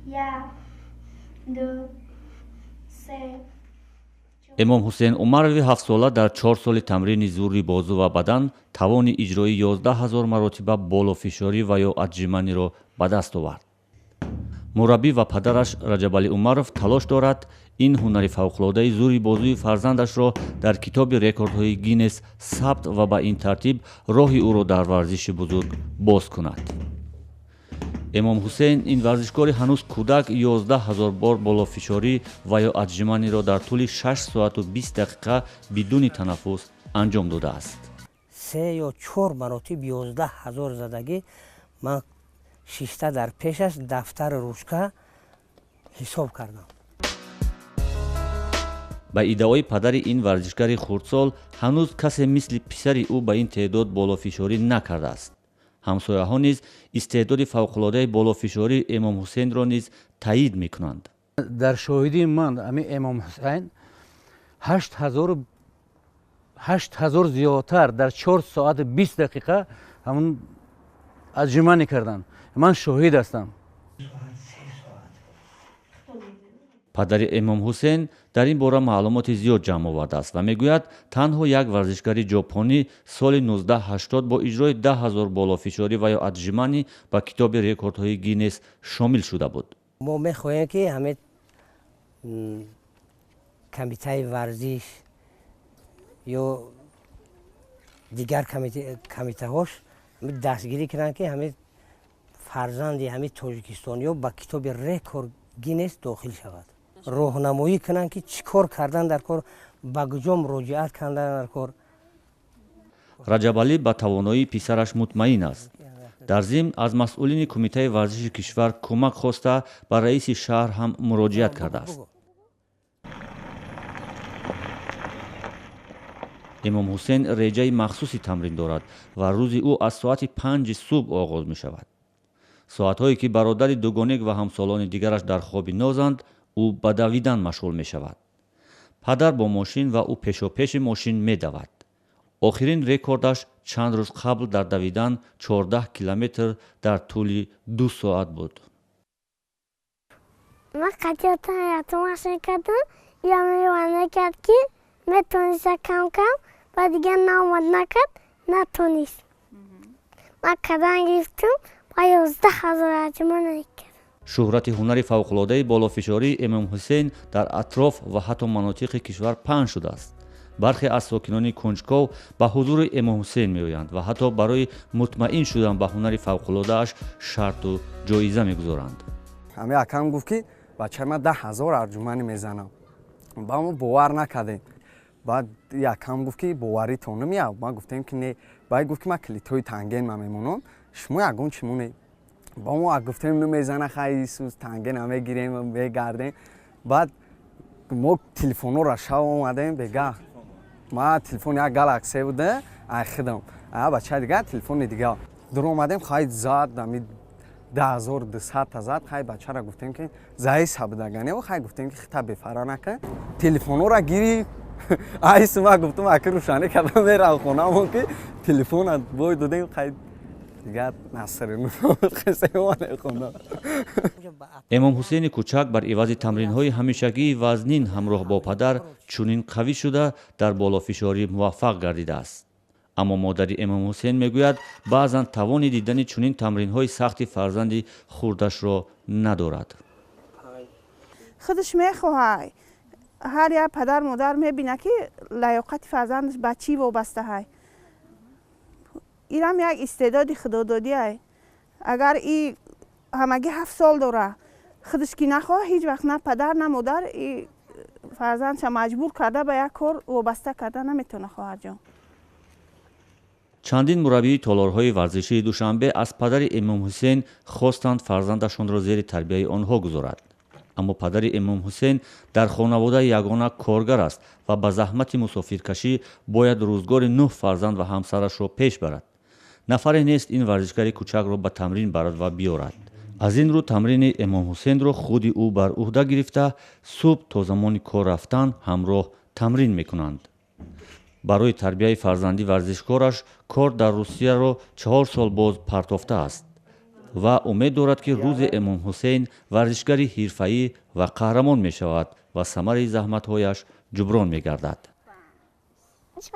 Як, ду, се. Эмомҳусейн Умарови ҳафтсола дар 4 соли тамрини зӯри бозу ва бадан тавони иҷрои 11 ҳазор маротиба болофишорӣ ва ё отжиманиро ба даст овард. Мураббӣ ва падараш Раҷабалӣ Умаров талош дорад ин ҳунари фавқулодаи зӯри бозуи фарзандашро дар китоби рекордҳои Гиннес сабт ва ба ин тартиб роҳи ӯро дар варзиши бузург боз кунад. Эмомҳусейн ин варзишкори ҳанӯз кӯдак 11 ҳазор бор болофишорӣ ва ё отжиманиро дар тӯли 6 соату 20 дақиқа бидуни танаффус анҷом додааст. 3 ё 4 маротиб 11 ҳазор задагӣ ман шишта дар пешаш дафтару ручка ҳисоб кардам. Ба иддаои падари ин варзишгари хурдсол ҳанӯз касе мисли писари ӯ ба ин теъдод болофишорӣ накардааст. Ҳамсояҳо низ истеъдоди фавқулодаи болофишории Эмомҳусейнро низ таъид мекунанд. Дар шоҳидии ман ами Эмомҳусейн 8000 зиёдтар дар 4 соату 20 дақиқа ҳамун отжимание карданд. Ман шоҳид ҳастам. Падари Эмомҳусейн дар ин бора маълумоти зиёд ҷамъ овардааст ва мегӯяд танҳо як варзишгари ҷопонӣ соли 1980 бо иҷрои 10 ҳазор болофишорӣ ва ё отжиманӣ ба китоби рекордҳои Гиннес шомил шуда буд. Мо мехоҳем ки ҳамин комитаи варзиш ё дигар комитаҳош дастгирӣ кунанд ки ҳамин фарзанди ҳамин тоҷикистониё ба китоби рекорд Гиннес дохил шавад. Роҳнамоӣ кунанд ки чӣ кор кардан дар кор, ба куҷо муроҷиат кардан дар кор. Раҷабалӣ ба тавоноии писараш мутмаин аст. Дар зимн аз масъулини кумитаи варзиши кишвар кӯмак хоста ба раиси шаҳр ҳам муроҷиат кардааст. Эмомҳусейн реҷаи махсуси тамрин дорад ва рӯзи ӯ аз соати 5 субҳ оғоз мешавад. Соатҳое ки бародари дугонек ва ҳамсолони дигараш дар хоби нозанд, ӯ ба давидан машғул мешавад. Падар бо мошин ва ӯ пешопеши мошин медавад. Охирин рекордаш чанд рӯз қабл дар давидан 14 километр дар тӯли 2 соат буд. Ман қатъиятан ятумашин кардам, я мева накард ки метониста кам-кам, ба дигар наомад накард, натонист. Ман кадан гирифтам, ба 11 ҳазор отжиман накардам. Шӯҳрати ҳунари фавқулодаи болофишории Эмомҳусейн дар атроф ва ҳатто манотиқи кишвар паҳн шудааст. Бархе аз сокинони кунҷков ба ҳузури Эмомҳусейн меоянд ва ҳатто барои мутмаин шудан ба ҳунари фавқулодааш шарту ҷоиза мегузоранд. Ҳамин акам гуфт ки бачаи ман 10 ҳазор арҷуманӣ мезанам. Ба мо бовар накардем. Баъд якам гуфт ки боваритон намеяд. Ма гуфтем ки не. Баъд гуфт ки ман калидҳои танген ма мемонам, шумо ягон чӣ монед. Ба мо гуфтем намезана, хай Исус танген мегирем, мегардем. Баъд мо телефонҳоро шав омадем бега. Ма телефон як Галакси буда, ай хидам. А бачаи дигар телефони дигар. Дур омадем, хай зад, ами 10200 та зад, хай бачаро гуфтем ки заиса будагане, хай гуфтем ки хита бефара накун. Телефонҳоро гирифт. Айс ма гуфтам аки рӯшанӣ кардам мерам хонамон ки телефона бой додем, хай дигар насрин. Эмомҳусейни кӯчак бар ивази тамринҳои ҳамешагии вазнин ҳамроҳ бо падар чунин қавӣ шуда дар болофишорӣ муваффақ гардидааст. Аммо модари Эмомҳусейн мегӯяд баъзан тавони дидани чунин тамринҳои сахти фарзанди хурдашро надорад. Худаш мехоҳад, ҳар як падар модар мебинад ки лаёқати фарзандаш ба чӣ вобастаҳай. Инам як истеъдоди худододиай. Агар и ҳамагӣ 7 сол дора, худаш ки нахоҳад, ҳеҷ вақт на падар на модар и фарзандша маҷбур карда ба як кор вобаста карда наметавона, хоҳарҷон. Чандин мураббии толорҳои варзишии Душанбе аз падари Эмомҳусейн хостанд фарзандашонро зери тарбияи онҳо гузорад. Аммо падари Эмомҳусейн дар хонавода ягона коргар аст ва ба заҳмати мусофиркашӣ бояд рӯзгори 9 фарзанд ва ҳамсарашро пеш барад. Нафаре нест ин варзишгари кӯчакро ба тамрин барад ва биёрад. Аз ин рӯ тамрини Эмомҳусейнро худи ӯ бар ӯҳда гирифта, субҳ то замони кор рафтан ҳамроҳ тамрин мекунанд. Барои тарбияи фарзанди варзишкораш кор дар Русияро 4 сол боз партофтааст. Ва умед дорад, ки рӯзе Эмомҳусейн варзишгари ҳирфаӣ ва қаҳрамон мешавад ва самари заҳматҳояш ҷуброн мегардад. Чӣ.